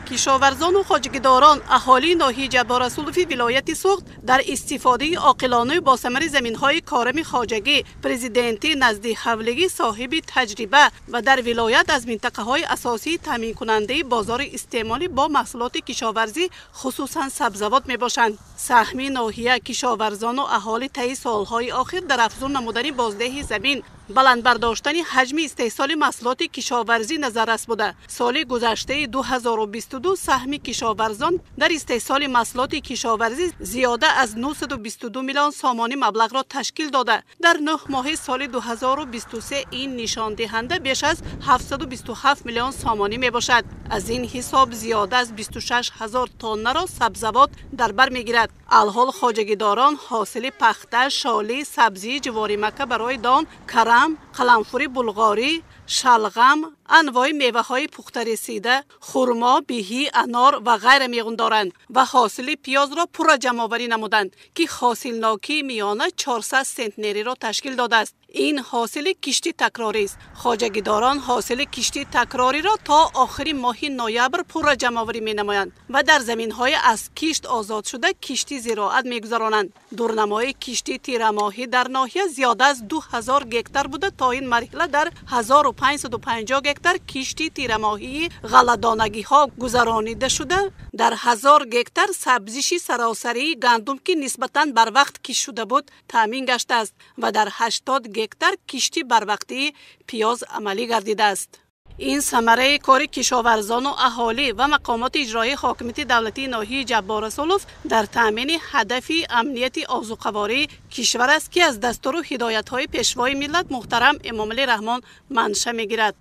Кишоварзону хоҷагидорон, аҳолии ноҳияи Ҷаббор Расулови вилояти Суғд дар истифодаи оқилонаи босамари заминҳои корами хоҷагӣ, президентӣ назди ҳавлигӣ соҳиби таҷриба ва дар вилоят аз минтақаҳои асосии таъминкунандаи бозори истеъмолӣ бо маҳсулоти кишоварзӣ, хусусан сабзавот мебошанд. Саҳми ноҳия, кишоварзону аҳолӣ таи солҳои охир дар афзун намудани боздеҳи замин, баланд бардоштани ҳаҷми истеҳсоли маҳсулоти кишоварзӣ назаррас буда. Соли гузаштаи 2022 саҳми кишоварзон дар истеҳсоли маҳсулоти кишоварзӣ зиёда аз 922 миллион сомонӣ маблағро ташкил дода. Дар 9 моҳи соли 2023 ин нишондиҳанда беш аз 727 миллион сомонӣ мебошад. Аз ин ҳисоб зиёда аз 26 ҳазор тоннаро сабзавот дар бар мегирад. Алҳол хоҷагидорон ҳосили пахта, шолӣ, сабзии ҷуворимакка барои дон, карам, қаламфури булғорӣ, шалғам, анвои меваҳои пухтаресида, хурмо, биҳӣ, анор ва ғайра меғундоранд ва ҳосили пиёзро пурра ҷамъоварӣ намуданд, ки ҳосилнокии миёна 400 сентнериро ташкил додааст. Ин ҳосили кишти такрорист. Хоҷагидорон ҳосили кишти такрориро то охири моҳи ноябр пурра ҷамъоварӣ менамоянд ва дар заминҳои аз кишт озодшуда кишти зироат мегузаронанд. Дурнамои кишти тирамоҳӣ дар ноҳия зиёда аз 2000 гектар буда, то ин марҳила дар 1550 гектар кишти тирамоҳии ғалладонагиҳо гузаронида шуда, дар 1000 гектар сабзиши саросарии гандум, ки нисбатан барвақт кишт шуда буд, таъмин гаштааст ва дар 80 гектар кишти барвақтии пиёз амалӣ гардидааст. Ин самараи кори кишоварзону аҳолӣ ва мақомоти иҷроии ҳокимияти давлатии ноҳияи Ҷаббор Расулов дар таъмини ҳадафи амнияти озуқавории кишвар аст, ки аз дастуру ҳидоятҳои пешвои миллат муҳтарам Эмомалӣ Раҳмон манша мегирад.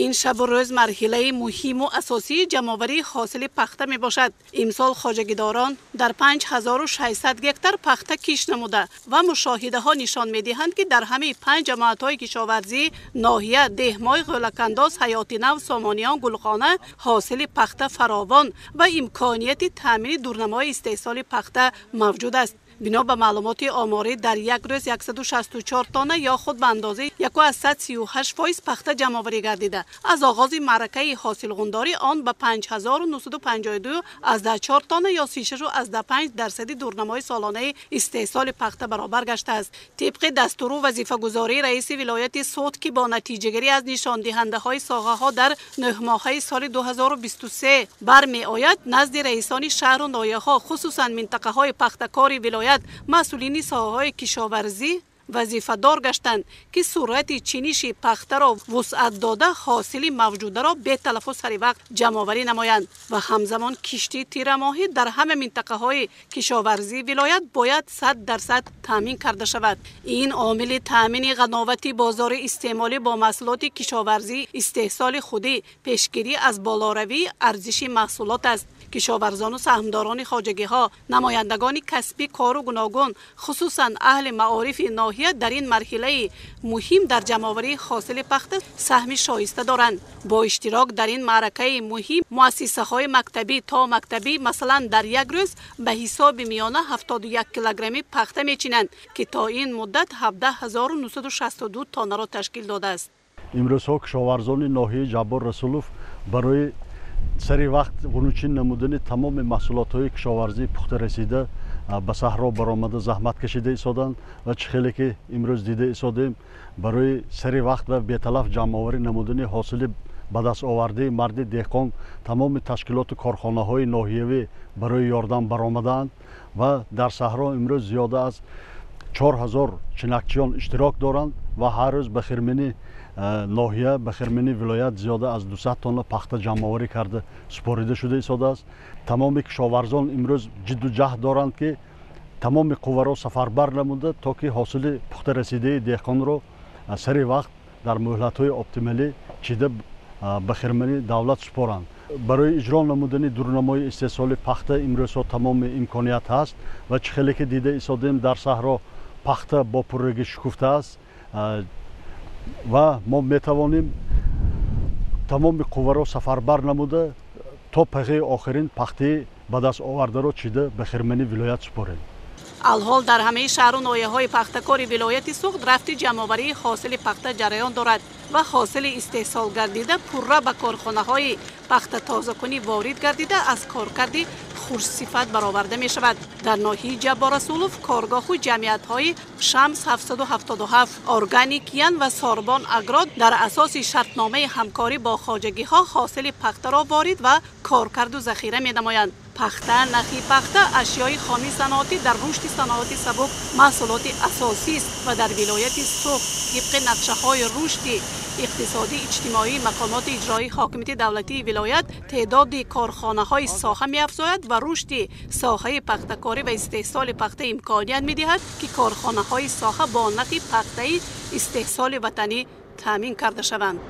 Ин шабу рӯз марҳилаи муҳиму асосии ҷамъоварии ҳосили пахта мебошад. Имсол хоҷагидорон дар 5600 гектар пахта кишт намуда ва мушоҳидаҳо нишон медиҳанд, ки дар ҳамаи 5 ҷамоатҳои кишоварзии ноҳия Деҳмой, Ғӯлакандоз, Ҳаёти Нав, Сомониён, Гулхона ҳосили пахта фаровон ва имконияти таъмини дурнамои истеҳсоли пахта мавҷуд аст. Бино ба маълумоти оморӣ дар як рӯз 164 тонна ё худ ба андозаи 1,38% пахта ҷамъоварӣ гардида. Аз оғози маъракаи ҳосилғундорӣ он ба 5952,4 тонна ё 36,5% дурнамои солонаи истеҳсоли пахта баробар гаштааст. Тибқи дастуру вазифагузории раиси вилояти Суғд, ки бо натиҷагирӣ аз нишондиҳандаҳои соҳаҳо дар 9 моҳаи соли 2023 бармеояд, назди раисони шаҳру ноҳияҳо, хусусан минтақаҳои пахтакори вилоят, масъулини соҳаҳои кишоварзӣ вазифадор гаштанд, ки суръати чиниши пахтаро вусъат дода, ҳосили мавҷударо беталафу саривақт ҷамъоварӣ намоянд ва ҳамзамон кишти тирамоҳӣ дар ҳама минтақаҳои кишоварзии вилоят бояд 100% таъмин карда шавад. Ин омили таъмини ғановати бозори истеъмолӣ бо маҳсулоти кишоварзӣ, истеҳсоли худӣ, пешгирӣ аз болоравии арзиши маҳсулот аст. Кишоварзону саҳмдорони хоҷагиҳо, намояндагони касбӣ кору гуногун, хусусан аҳли маорифи ноҳия дар ин марҳилаи муҳим дар ҷамъоварии ҳосили пахта саҳми шоиста доранд. Бо иштирок дар ин маъракаи муҳим муассисаҳои мактабӣ то мактабӣ, масалан, дар як рӯз ба ҳисоби миёна 71 килограмми пахта мечинанд, ки то ин муддат 17 962 тоннаро ташкил додааст. Имрӯзҳо кишоварзони ноҳияи Ҷаббор Расулов барои сари вақт ғуночин намудани тамоми маҳсулотҳои кишоварзии пухта расида ба саҳро баромада заҳмат кашида истоданд ва чӣ хеле ки имрӯз дида истодем, барои сари вақт ва беталаф ҷамъоварӣ намудани ҳосили ба даст овардаи марди деҳқон тамоми ташкилоту корхонаҳои ноҳиявӣ барои ёрдам баромадаанд ва дар саҳро имрӯз зиёда аз 4000 чинакчиён иштирок доранд ва ҳар рӯз ба хирмини ноҳия, ба хирмини вилоят зиёда аз 200 тонна пахта ҷамъоварӣ карда супорида шуда истодааст. Тамоми кишоварзон имрӯз ҷидду ҷаҳд доранд, ки тамоми қувваро сафарбар намуда, то ки ҳосили пухта расидаи деҳқонро сари вақт дар муҳлатҳои оптималӣ чида ба хирмани давлат супоранд. Барои иҷро намудани дурнамои истеҳсоли пахта имрӯзҳо тамоми имконият ҳаст ва чӣ хеле ки дида истодем, дар саҳро пахта бо пуррагӣ шукуфтааст ва мо метавонем тамоми қувваро сафарбар намуда, то пағаи охирин пахтаи ба даст овардаро чида ба хирмани вилоят супорем. Алҳол дар ҳамаи шаҳру ноҳияҳои пахтакори вилояти Суғд рафти ҷамъоварии ҳосили пахта ҷараён дорад ва ҳосили истеҳсолгардида пурра ба корхонаҳои пахтатозакунӣ ворид гардида, аз коркарди хушсифат бароварда мешавад. Дар ноҳияи Ҷаббор Расулов коргоҳу ҷамъиятҳои Шамс 777, Органикиян ва Сорбон Агро дар асоси шартномаи ҳамкорӣ бо хоҷагиҳо ҳосили пахтаро ворид ва коркарду захира менамоянд. Пахта, нахи пахта, ашёи хоми саноатӣ дар рушди саноати сабук маҳсулоти асосист ва дар вилояти Суғд тибқи нақшаҳои рушди иқтисодӣ иҷтимоии мақомоти иҷроии ҳокимияти давлатии вилоят теъдоди корхонаҳои соҳа меафзояд ва рушди соҳаи пахтакорӣ ва истеҳсоли пахта имконият медиҳад, ки корхонаҳои соҳа бо нахи пахтаи истеҳсоли ватанӣ таъмин карда шаванд.